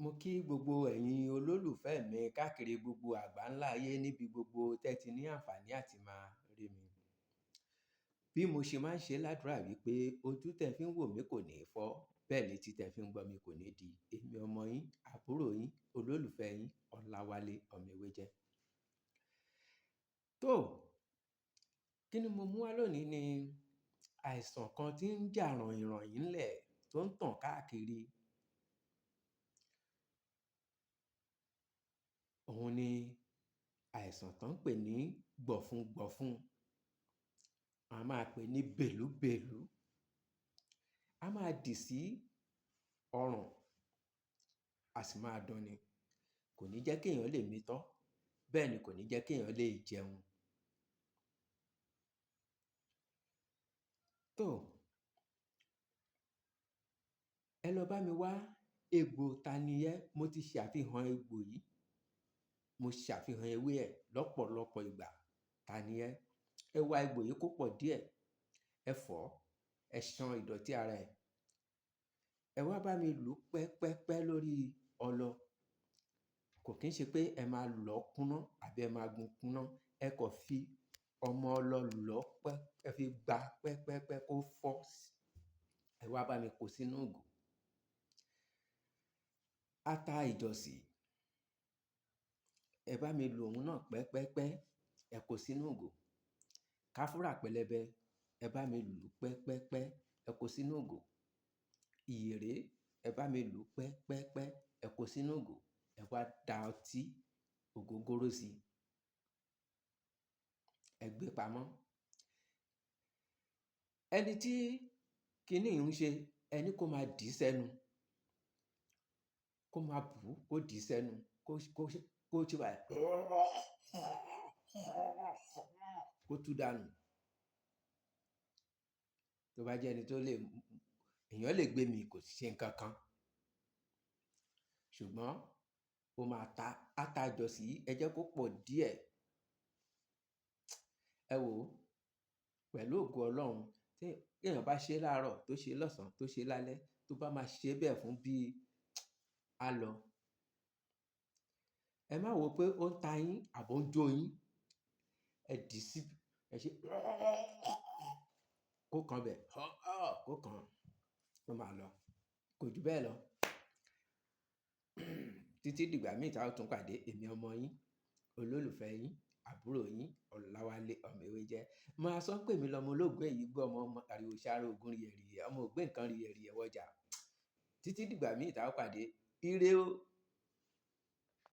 Mo kí gbogbo ẹ̀yin olólùfẹ́ mi káàkiri gbogbo àgbáńlá ayé níbi gbogbo tẹ́ ti ní àǹfààní àti máa rí mi. Bí mo ṣe máa ń ṣe ládùrá wípé ojú tẹ fi ń wò mí kò ní fọ́, bẹ́ẹ̀ létí tẹ fi ń gbọ́ mi kò ní di. Èmi ọmọ yín, àbúrò yín, olólùfẹ́ yín, Ọláwálé ọmọ Ewéjẹ́. Tó, kí ni mo mú wá lónìí ni àìsàn kan tí ń jà ròhìnròhìn ńlẹ̀ tó ń tàn káàkiri. Òun ni àìsàn tó ń pè ní gbọ̀fungbọ̀fun. A máa pè ní bèlúbèlú. A máa dì sí ọrùn, a sì máa dùn ni. Kò ní jẹ́ kí èèyàn lè mí tọ́, bẹ́ẹ̀ ni kò ní jẹ́ kí èèyàn lè jẹun. Tó, ẹ lọ bá mi wá egbò taniyẹ́. Mo ti ṣe àfihàn egbò yìí. Mo ṣàfihàn ewé ẹ̀ lọ́pọ̀lọpọ̀ ìgbà. Taniyẹ́. Ẹ wá egbò yìí kó pọ̀ díẹ̀. Ẹ fọ̀, ẹ ṣan ìdọ̀tí ara ẹ̀. Ẹ wá bá mi lù pẹpẹpẹ lórí ọlọ. Kò kín ṣe pé ẹ máa lọ kúná àbí ẹ máa gun kúná. Ẹ kọ̀ fi ọmọ ọlọ lọ pẹ́, ẹ fi gba pẹpẹpẹ kó fọ́. Ẹ wá bá mi kó sínú ìgò. Ata ìjọ̀sì, ẹ bá mi lò òun náà pẹpẹpẹ, ẹ kó sínú ìgò. Káfúrà pẹlẹbẹ, ẹ bá mi lù pẹpẹpẹ, ẹ kó sínú ìgò. Ìyèré, ẹ bá mi lù pẹpẹpẹ, ẹ kó sínú ìgò. Ẹ wá da ọtí ògógóró sí i. Ẹ gbé pamọ́. Ẹni tí kíní yìí ń ṣe, ẹni kó máa dì sẹ́nu, kó máa bù, kó dì sẹ́nu, kó ṣe báyìí, kó tú dànù. Tó bá jẹ́ ẹni tó lè, èèyàn lè gbé mi kò ṣe nǹkan kan. Ṣùgbọ́n ó máa ta ata ìjọ̀sì yìí, ẹ jẹ́ kó pọ̀ díẹ̀. Ẹ wò ó, pẹ̀lú ògo Ọlọ́run, tí èèyàn bá ṣe láàárọ̀, tó ṣe lọ́sàn-án, tó ṣe lálẹ́, tó bá máa ṣe bẹ́ẹ̀ fún bí a lọ. Ẹ má wò pé ó ń ta yín àbò ń jó yín. Ẹ dì sí, ẹ ṣe kó kan bẹ̀, kó kan, ó máa lọ. Kò ju bẹ́ẹ̀ lọ. Títí dìgbà mìí tí a ó tún pàdé, èmi ọmọ yín, olólùfẹ́ yín, àbúrò yín, Ọláwálé ọmọ Ewéjẹ́. Máa sọ pé èmi lọmọ ológun èyí gbọ́ ọmọ ọmọ àríwó sáré ogun rìẹ̀rìẹ̀, ọmọ ògbé nǹkan rìẹ̀rìẹ̀ wọjà. Títí dìgbà mìí tí a ó pàdé, ire o.